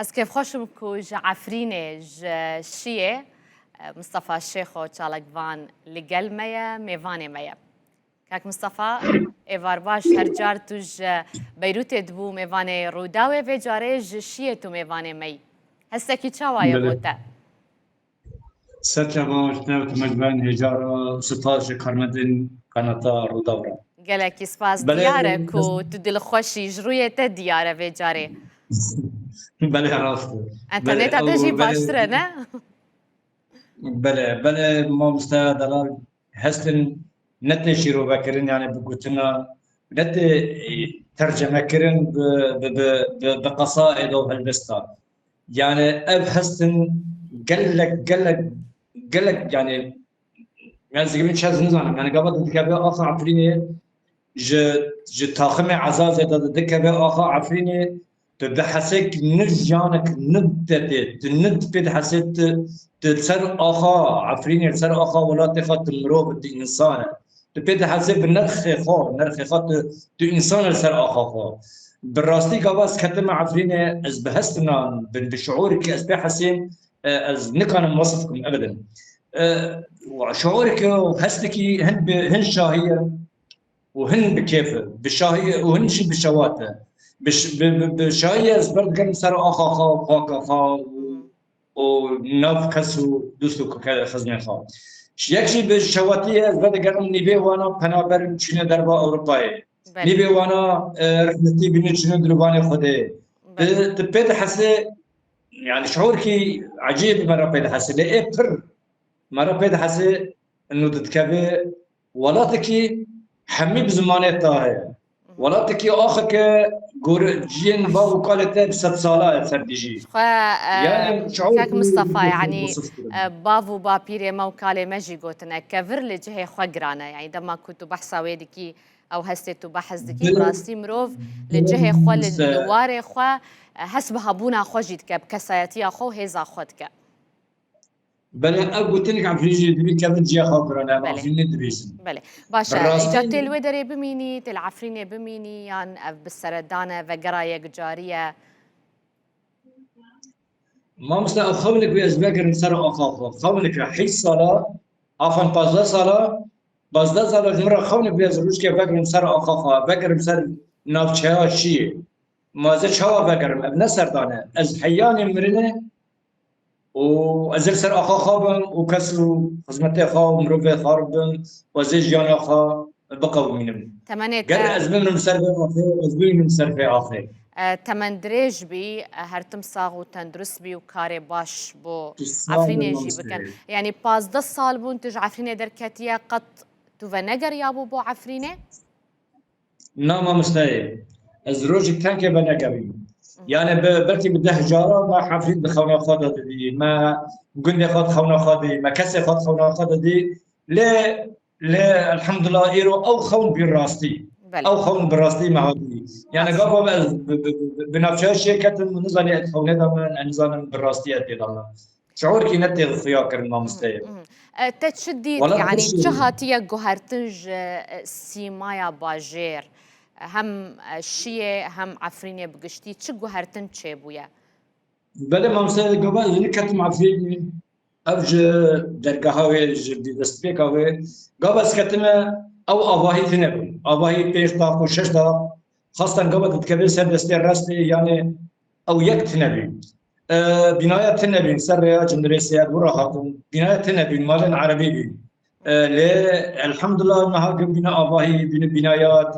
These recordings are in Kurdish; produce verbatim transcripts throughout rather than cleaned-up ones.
Ez kêfxweş im ku ji Efrînê, ji Şiyê, e, Mistefa Şêxo Çalakvan li gel me ye, mêvanê me ye. Kak Mistefa, êvar baş, her car tu ji Beyrûtê dibû mêvanê Rûdawê, vê carê ji Şiyê tu mêvanê me yî. Hestekî çawa ye Belê. bo te? Ser çava, ji te û tu me ji ber hêja re, spas ji karmendên kanata Rûdaw re. Gelekî spas. Belê, Diyar e ku tu dilxweş î, ji rûyê te diyar e vê carê. Belê, rast e. Enterneta Belê, te jî ew, belê. baştir e, ne? Belê, belê, mamoste delal, hestin ne tê şîrove kirin, yani bi gotina, ne tê, e, terceme kirin bi, bi, bi, bi, bi qesaîd û helbesta. Yani ev hestin gelek, gelek, gelek, yani, yani zikrin çez nizanim. Yani gava dikeve axa Efrînê, ji, ji taximê Ezazê de dikeve axa Efrînê, tu dihesê ki ni jiyanek, ni detê, tu ni pê dihesê tu, tu ser axa Efrînê, ser axa welatê xwe tu mirov, tu însan e. Tu pê dihesê bi nerxê xwe, nerxê xwe tu, tu însan e ser axa xwe. Bi rastî gava ez ketime Efrînê, ez bi hestina, bi, bi şuûrikî ez pê hesêm, e, ez nikanim wesif kim ebeden. E, şuûrikî û hestikî hin bi, hin şahî ye û hin bi kêf e. Bi şahî û hin jî bi şewat e. Bi ş-, bi, bi, bi şahî ez ber digerim ser axa xwe, xaka xwe û, û nav kes û dost û ke-, xizmên xwe. Yek jî bi şewatî ez ber digerim nîvê wana penaberin çûne derva Ewropayê. Belê. Nîvê wana, e, rehmetî bîne çûne dirvanê Xwedê. Belê. Bi, tu pê dihesê, yani şuûrkî ecêb me re pê dihesê. Lê ê pir me re pê dihesê, ino didikeve welatekî hemî bi zimanê te heye. Welatekî axike gore ciyên bav û kalê te bi sedsala ye ser dijî. Xwe, e, Yani, şuûr kek Mistefa, yani, wesif kirin. e, bav û bapîrê me û kalê me jî gotine, kevir li cihê xwe giran e. Yani, dema ku tu behsa wê dikî, ew hestê tu behs dikî, bi Bil- rastî mirov li cihê xwe, li, Bil- li warê xwe, e, hest bi hebûna xwe jî dike, bi kesayetiya xwe û hêza xwe dike. Belê, ev gotinek Efrînê jî dibî kevin ciya xwe kirin, ev Belê. Efrînê dibêjin. Belê. Baş e, Bi rastî îca tê li wê derê bimînî, tê li Efrînê bimînî, yan ev bi seredan e, vegera yekcarî ye? Mamoste, ev xewnek wê ez vegerim ser axa xwe. Xewnek e heyş sala, afan pazdeh sala, pazdeh sala ji min re xewnek wê ez rojkê vegerim ser axa xwe, vegerim ser navçeya Şiyê. Ma ez ê çawa vegerim? Ev ne serdan e. Ez heyanê mirinê û ez ê li ser axa xwe bim û kes û xizmetê xwe û mirovê xwe bim û ez ê jiyana xwe biqewimînim. Temenê Ger te, ez bimrim ser vê axê, ez bimînim ser vê axê. e, temen dirêj bî, e, her tim sax û tendurist bî û karê baş bo Tu sağ ol, Efrînê jî mamoste. bikin. Yani pazdeh sal bûn tu ji Efrînê derketiye, qet tu venegeriyabû bo Efrînê? Na mamosteyê, ez rojek tenkê venegerîm. Yani bi, belkî bi deh cara me Efrîn di xewna xwe de didî, me gundê xwe di xewna xwe didî, me kesê xwe di xewna xwe didî. Lê, lê elhamdulillah îro ew xewn bî rastî. Belê. Ew xewn bi rastî me hatî. Yani Baş. gava ez bi, bi, bi, bi navçeya Şiyê ketim, nizanî ez xewnê de me, ez nizanim bi rastî ez tê de me. Şuûrkî ne tê xuya kirin mamosteyê. Mhm, mhm. E, te çi dît, Wala yanî piştî çi hatiye guhertin ji, e, sîmaya bajêr? Hem, e, Şiyê hem Efrînê bi giştî çi guhertin çêbûye? Belê mamosteyê, gava ez ketim Efrînê, ev ji dergeha wê, ji destpêka wê, gava ez ketime ew avahî tune bûn. Avahî pênc dax û şeş dax, xastan gava didikeve ser destê rastê, yani ew yek tune bî. E, bînaya tune bîn, ser rêya Cindirêsê ez wira hatim. Bînaya tune bîn, malên erebî bîn. E, lê elhamdulillah niha bîne avahî, bîne bînayat,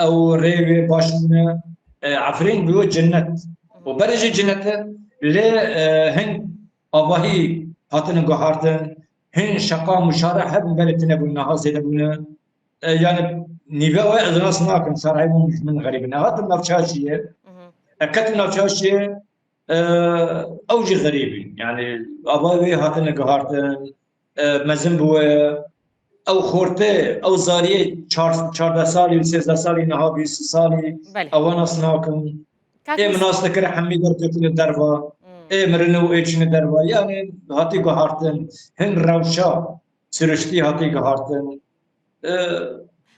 ew rê wê baş bûne. E, Efrîn bi wê cennet. Û berê jî cennet e, lê, e, hin avahî hatine guhartin, hin şeqa muşare hebûn berê tune bûn, niha zêde bûne. E, yani nîve wê ez nas nakim, şarayê min, min xerîb e. Hatim navçeya Şiyê. Mhm. E, ketim navçeya Şiyê, e, ew jî xerîb in. Yani ava wê hatine guhartin, e, mezin bûye. Ew xortê, ew zariyê çar-, çardeh salî û sêzdeh salî niha bîst salî, Belê. ewa nas nakim. Kak Ê Mis- min nas dikir hemî derketine derva. Hmm. Ê mirin û ê çine derva. Yani hatî guhartin. Hin rewşa siriştî hatî guhartin. E,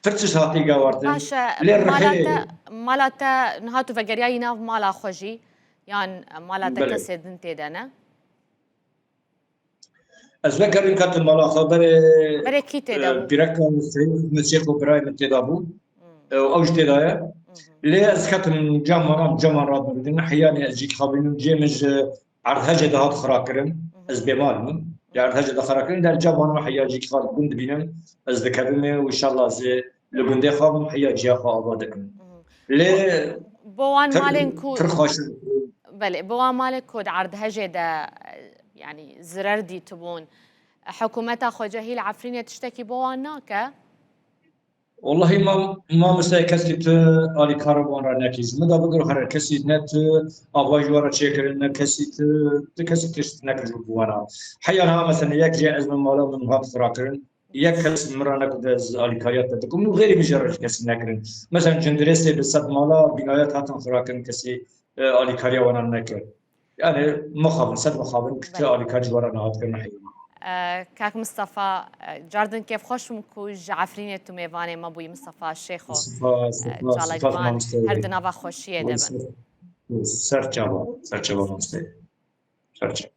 pir tişt hatî guhartin. Baş e, Lê mala rihê te, mala te niha tu vegeriyayî nav mala xwe jî. Yan mala te Belê. kesê din tê de ne? Ez vegerim ketim mala xwe berê Berê kî tê de bû? Pîreka Seyîd Hikmet Şêx û birayê min tê de bû. Ew ew jî tê de ye. Lê ez ketim cem wan, cem wan radin. Heyanî ez jî dixabînim, cê min ji erdhejê de hat xira kirin. Ez bêmal bûm. Li erdhejê de xira kirin, der cem wan heya jî dixabînim, gund dibînim. Ez dikevim ê û înşallah ez ê li gundê xwe bim, heya ciya xwe ava dikim. Lê Bo wan malên ku pir xweş. Belê, bo wan malê ku di erdhejê de, e, yanî zirer dîtibûn, hikûmeta xwecehî li Efrînê tiştekî bo wan nake? Wellahî mam, mamoste, kesî tu alîkar wan re nekî. Ji min de bigir here kesî ne tu ava ji wan re çêkirin, ne kesî tu, tu kesî tişt nekir ji bo wan re. Heya niha mesela yek jê ez min mala min hat xira kirin. Yek kes min re nekirde ez alîkariya te dikim û xêrî min jê re ji kesî nekirin. Mesela Cindirêsê bi sed mala bînayet hatin xira kirin, kesî, e, alîkariya wan nekir. Yani mixabin, sed mixabin, kite Belê. alîkar ji wan re nehat kirin heyî. E, Kak Mistefa, e, cardin kêfxweş bûm ku ji Efrînê tu mêvanê me bûyî, Mistefa Şêxo, Spas, e, spas, spas Çalakvan, mamoste. her di nava xweşiyê de bin. Ser çava, ser çava mamoste. Ser çava.